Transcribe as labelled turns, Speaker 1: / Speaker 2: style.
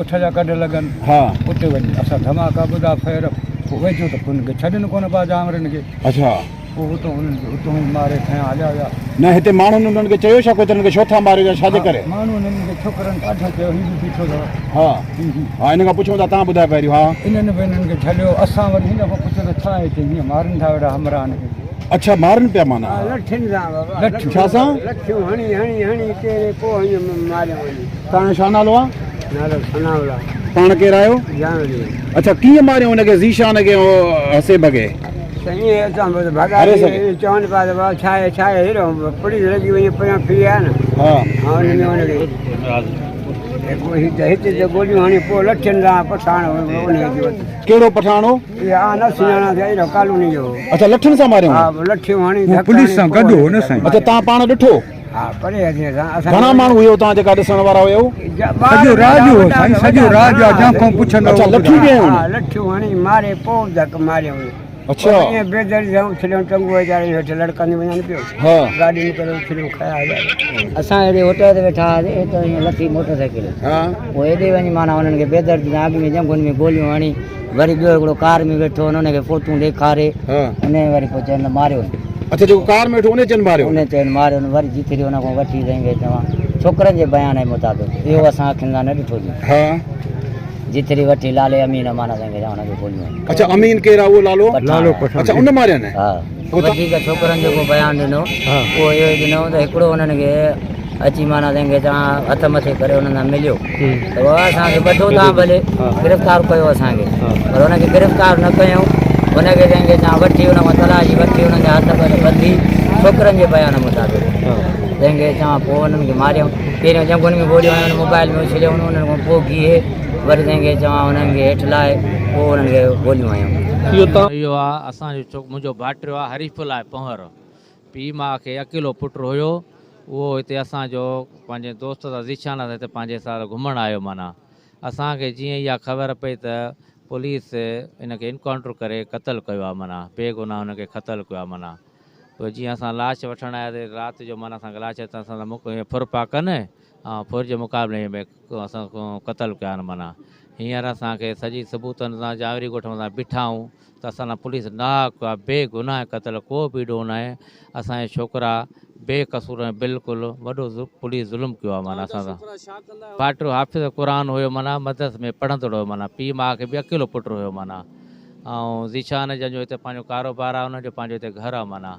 Speaker 1: ڳوٺ جا ڪڍ لڳن.
Speaker 2: ها.
Speaker 1: اتي وڃي اسان ڌماڪا ٻڌا فير پوء ويجهو ته هن کي ڇڏين ڪونه پيا جانورن کي.
Speaker 2: اڇا.
Speaker 1: پوء اتان هنن کي اتان ئي ماري کنيا هليا ويا.
Speaker 2: نه هتي ماڻهن انهن کي چيو ڇا ڪو ته انهن کي ڇو ٿا ماريو يا ڇا جي ڪري؟
Speaker 1: ماڻهن انهن کي ڇوڪرن ڏاڍو چيو هي به بيٺو اٿو.
Speaker 2: ها ها ان کان پڇون ٿا تان ٻڌايو پهريون ها.
Speaker 1: انهن به انهن کي جهليو اسان وري هن کان پڇيو ته ڇا آهي چي هيئن مارين ٿا ويٺا همراهن کي.
Speaker 2: اڇا مارن پيا معنيٰ.
Speaker 3: لٺين سان بابا.
Speaker 1: لٺيون.
Speaker 2: ڇا سان؟
Speaker 3: لٺيون هڻي هڻي هڻي ڪيري پوء هنيو ماريو وڃي.
Speaker 2: توهان جو ڇا نالو آ؟
Speaker 3: نالو ثناء الله.
Speaker 2: پاڻ ڪير آهيو؟
Speaker 3: جان علي.
Speaker 2: اڇا ڪيئن ماريو ان کي ذيشان کي ۽ حسيب کي؟
Speaker 3: سائين اتان بس ڀڳا
Speaker 2: هري سگهي.
Speaker 3: چون پيا ته بابا ڇا آهي ڇا آهي هيڏو پوليس لڳي وئي پريان ڦري آيا نه
Speaker 2: ها
Speaker 3: ها ان ۾ ان کي هتي ته گوليون هڻي پوء لٺين سان پٺاڻ ان کي
Speaker 2: ڪهڙو پٺاڻ هو؟
Speaker 3: اها آ نه سڃاڻان ٿي اهڙو ڪالوني جو هو.
Speaker 2: اڇا لٺين سان ماريائون؟
Speaker 3: ها لٺيون هڻي
Speaker 1: هو
Speaker 3: ڌڪ
Speaker 1: پوليس
Speaker 3: هڻي
Speaker 1: سان
Speaker 3: پوء
Speaker 1: گڏ هو نه
Speaker 3: ان کي
Speaker 1: سائين.
Speaker 2: اڇا توهان پاڻ ڏٺو؟
Speaker 3: ها پري هئاسين اسان اسان
Speaker 2: گهڻا ماڻهو هيو توهان جيڪا ڏسڻ وارا هيو؟
Speaker 1: سڄو راڄ هو سائين سڄو راڄ آ جنهن کان پڇندو
Speaker 2: اڇا لٺيون به هنيون؟
Speaker 3: ها لٺيون هڻي ماري پوء ڌڪ ماريائون.
Speaker 2: اڇا.
Speaker 3: پوء ائين بيدردي سان اڇليائون ٽنگون ويچاري هيٺ لڙڪندي وڃن پيو.
Speaker 2: ها.
Speaker 3: گاڏي ۾ ڪري اڇليون کيا هليا ويا.
Speaker 4: اسان هيڏي هوٽل تي ويٺا هئاسين اتان ائين لٿي موٽر سائيڪل.
Speaker 2: ها.
Speaker 4: پوء هيڏي وڃي معنيٰ انهن کي بيدردي سان اڳ ۾ ڄنگهن ۾ گوليون هڻي وري ٻيو هڪڙو ڪار ۾ ويٺو ان کي فوٽون ڏيکاري ان وري پوء چين ته ماريو.
Speaker 2: اڇا جيڪو ڪار ۾ ويٺو ان چين ماريو.
Speaker 4: ان چين ماريو وري جيتري ان کان وٺي سائين کي چوان ڇوڪرن جي بيان جي مطابق اهو اسان اکين سان نه ڏٺو سين.
Speaker 2: ها.
Speaker 4: جيتري وٺي لالي امين معنيٰ سائين کي چوان ان کي گوليون هڻي.
Speaker 2: اڇا امين ڪير آ اهو لالو؟
Speaker 1: لالو پٺاڻ.
Speaker 2: اڇا ان مارين.
Speaker 4: ها. وڌيڪ ڇوڪرن جيڪو بيان ڏنو اهو اهو ئي ڏنو ته هڪڙو انهن کي اچي معنيٰ تنهن کي توهان هٿ مٿي ڪري انهن سان مليو ته بابا اسان کي ٻڌو توهان ڀلي گرفتار ڪيو اسان کي پر ان کي گرفتار نه ڪيائون ان کي تنهن کي توهان وٺي ان کان تلاشي وٺي انهن جا هٿ پير ٻڌي ڇوڪرن جي بيان مطابق تنهن کي توهان پوء انهن کي ماريائون پهريون ڄنگهن ۾ گوليون هنيون موبائل ۾ اڇليائون انهن کان پوء گيهي وري تنهن کي چوان انهن کي هيٺ لاهي پوء انهن کي گوليون هنيائون.
Speaker 5: اهو آ اسان جو ڇوڪ منهنجو ڀائٽيو آ حريف الله پنهور پيء ماء کي اڪيلو پٽ هيو اهو هتي اسان جو پنهنجي دوست سان ذيشان سان هتي پنهنجي سان گهمڻ آيو معنيٰ اسان کي جيئن اها خبر پئي ته پوليس ان کي انڪائونٽر ڪري قتل ڪيو آ معنيٰ بي گناهه ان کي قتل ڪيو آ معنيٰ پوء جيئن اسان لاش وٺڻ آياسين رات جو معنيٰ اسان کي لاش اسان سان مڪ ڦر پيا ڪن ۽ ڦر جي مقابلي ۾ اسان قتل ڪيا آهن معنيٰ هينئر اسان کي سڄي ثبوتن سان جانوري ڳوٺ ۾ اسان بيٺا آهيون ته اسان سان پوليس ناحق ڪيو آهي بي گناهه قتل ڪو به ڏوهه ناهي اسان جا ڇوڪرا بي قصور ۽ بلڪل وڏو پوليس ظلم ڪيو آهي معنيٰ اسان سان. ڀائٽيو حافظ قرآن هيو معنيٰ مدرسي ۾ پڙهندڙ هيو معنيٰ پيء ماء کي به اڪيلو پٽ هيو معنيٰ ۽ ذيشان جنهن جو هتي پنهنجو ڪاروبار آهي ان جو پنهنجو هتي گهر آهي معنيٰ.